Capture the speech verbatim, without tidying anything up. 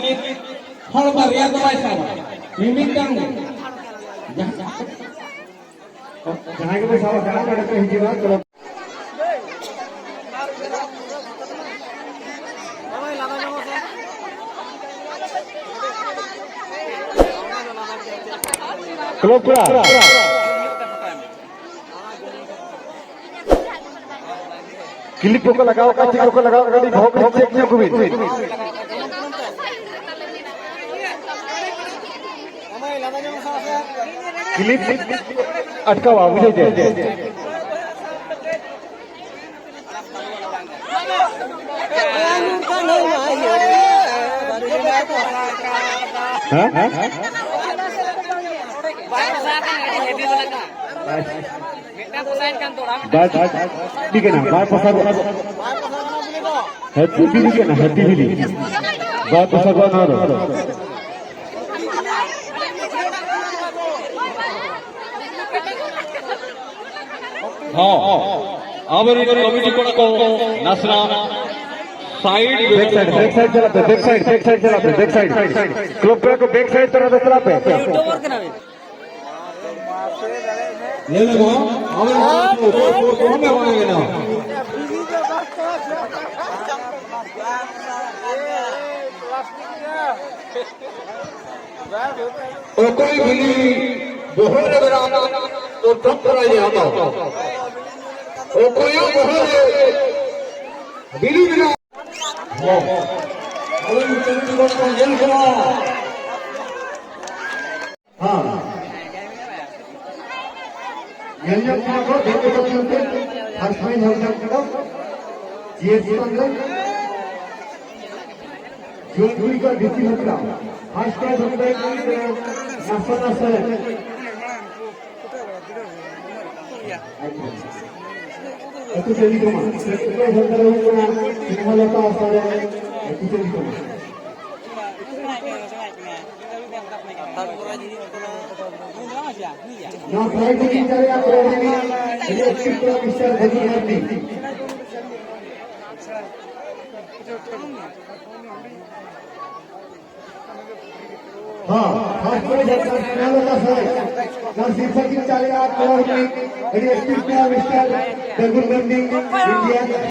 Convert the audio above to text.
ᱢᱤᱫ ᱦᱚᱲ ᱵᱟᱨᱭᱟ ᱫᱚ ᱵᱟᱭ ᱥᱟᱵᱟ, ᱢᱤᱢᱤᱫᱴᱟᱝ ᱜᱮ᱾ ᱡᱟᱦᱟᱸ ᱡᱟᱦᱟᱸᱭ ᱜᱮᱯᱮ ᱥᱟᱵᱟ, ᱡᱟᱦᱟᱸᱭ ᱱᱚᱰᱮ ᱯᱮ ᱦᱤᱡᱩᱜᱼᱟ, ᱪᱚᱞᱚ᱾ ᱠᱞᱟᱵᱽ ᱠᱚᱲᱟ᱾ ᱠᱞᱤᱯ ᱠᱚᱠᱚ ᱞᱟᱜᱟᱣ ᱟᱠᱟᱫ, ᱪᱮᱫ ᱠᱚᱠᱚ ᱞᱟᱜᱟᱣ ᱟᱠᱟᱫ, ᱠᱟᱹᱴᱤᱡ ᱵᱚᱦᱚᱜ ᱠᱟᱹᱴᱤᱡ ᱪᱮᱠ ᱧᱚᱜ ᱠᱚᱵᱤᱱ᱾ ᱠᱞᱤᱯ ᱟᱴᱠᱟᱣᱟ, ᱵᱩᱡᱷᱟᱹᱣ ᱪᱮ? ᱦᱮᱸ? ᱵᱟᱭ ᱯᱚᱥᱟᱜᱚᱜ ᱠᱟᱱᱟ, ᱵᱟᱭ ᱯᱚᱥᱟᱜᱚᱜ ᱠᱟᱱᱟ᱾ ᱦᱟᱹᱛᱤ ᱵᱤᱞᱤ ᱠᱟᱱᱟ, ᱦᱟᱹᱛᱤ ᱵᱤᱞᱤ᱾ ᱵᱟᱭ ᱯᱚᱥᱟᱜᱚᱜᱼᱟ ᱱᱚᱣᱟ ᱫᱚ᱾ ᱦᱚᱸ, ᱟᱵᱚᱨᱮᱱ ᱠᱚᱢᱤᱴᱤ ᱠᱚᱲᱟ ᱠᱚ ᱱᱟᱥᱮᱱᱟᱜ ᱥᱟᱭᱤᱰ ᱵᱮᱠ ᱥᱟᱭᱤᱰ, ᱵᱮᱠ ᱥᱟᱭᱤᱰ ᱪᱟᱞᱟᱜ ᱯᱮ, ᱵᱮᱠ ᱥᱟᱭᱤᱰ, ᱵᱮᱠ ᱥᱟᱭᱤᱰ ᱪᱟᱞᱟᱜ ᱯᱮ, ᱵᱮᱠ ᱥᱟᱭᱤᱰ᱾ ᱠᱞᱟᱵᱽ ᱠᱚᱲᱟ ᱠᱚ ᱵᱮᱠ ᱥᱟᱭᱤᱰ ᱛᱚᱨᱟ ᱫᱚ ᱪᱟᱞᱟᱜ ᱯᱮ᱾ ᱧᱮᱞ ᱢᱮ ᱵᱟᱝ, ᱟᱵᱚ ᱚᱠᱚᱭ ᱠᱚ ᱚᱸᱰᱮ ᱵᱟᱝ ᱢᱮᱱᱟᱜᱼᱟ᱾ ᱚᱠᱚᱭ ᱵᱤᱞᱤ ᱵᱚᱦᱚᱜ ᱨᱮ ᱢᱮᱱᱟᱜᱼᱟ, ᱚᱱᱟ ᱫᱚ ᱴᱚᱯ ᱯᱨᱟᱭᱤᱡᱽ ᱮ ᱦᱟᱛᱟᱣᱟ᱾ ᱚᱠᱚᱭᱟᱜ ᱵᱚᱦᱚᱜ ᱨᱮ ᱵᱤᱞᱤ ᱢᱮᱱᱟᱜᱼᱟ, ᱦᱚᱸ, ᱟᱵᱚ ᱢᱤᱫᱴᱮᱱ ᱠᱚ ᱧᱮᱞ ᱠᱚᱣᱟ᱾ ᱦᱮᱸ᱾ ᱧᱮᱞ ᱧᱟᱢ ᱠᱟᱱᱟ ᱠᱚ, ᱫᱮᱠᱷ ᱠᱚ ᱪᱚᱞᱛᱮ, first prize ᱦᱟᱢᱮᱴ ᱠᱟᱫᱟ, ᱡᱤ ᱮᱥ ᱪᱮᱛᱟᱱ ᱨᱮ᱾ ᱡᱩᱣᱟᱹᱱ ᱠᱩᱲᱤ ᱠᱚᱣᱟᱜ ᱵᱮᱥᱤ ᱦᱟᱢᱮᱴ ᱠᱟᱫᱟ, first prize ᱦᱟᱢᱮᱴ ᱠᱟᱫᱟ, ᱱᱟᱥᱟ ᱱᱟᱥᱟ ᱨᱮ᱾ ᱟᱪᱪᱷᱟ᱾ ᱟᱹᱛᱩ ᱪᱟᱹᱞᱤ ᱠᱚᱢᱟ, first prize ᱦᱟᱢᱮᱴ ᱠᱟᱫᱟ, ᱦᱩᱭᱩᱜ ᱠᱟᱱᱟ, ᱥᱤᱝᱦᱚᱞᱚᱛᱟ ᱟᱥᱲᱟ ᱨᱮ, ᱟᱹᱛᱩ ᱪᱟᱹᱞᱤ ᱠᱚᱢᱟ᱾ ᱱᱚᱣᱟ prize ᱤᱫᱤ ᱠᱟᱛᱮ ᱟᱵᱚ ᱨᱮᱱ ᱟᱹᱰᱤ ᱟᱹᱠᱛᱤ ᱠᱚ ᱢᱤᱥᱴᱟᱨ ᱵᱷᱟᱹᱜᱤ ᱢᱟᱨᱰᱤ᱾ ᱦᱚᱸ, first prize ᱦᱩᱭᱩᱜ ᱠᱟᱱᱟ ᱥᱱᱮᱦᱚᱞᱚᱛᱟ ᱥᱚᱨᱮᱱ᱾ ᱱᱚᱣᱟ ᱥᱤᱨᱯᱷᱟᱹ ᱠᱤᱱ ᱪᱟᱞᱮᱜᱼᱟ ᱠᱚᱲᱟ ᱦᱚᱯᱚᱱ, ᱟᱹᱰᱤ active player ᱢᱤᱥᱴᱟᱨ ᱵᱮᱜᱩᱱ ᱢᱟᱱᱰᱤ, ᱤᱱᱰᱤᱭᱟ᱾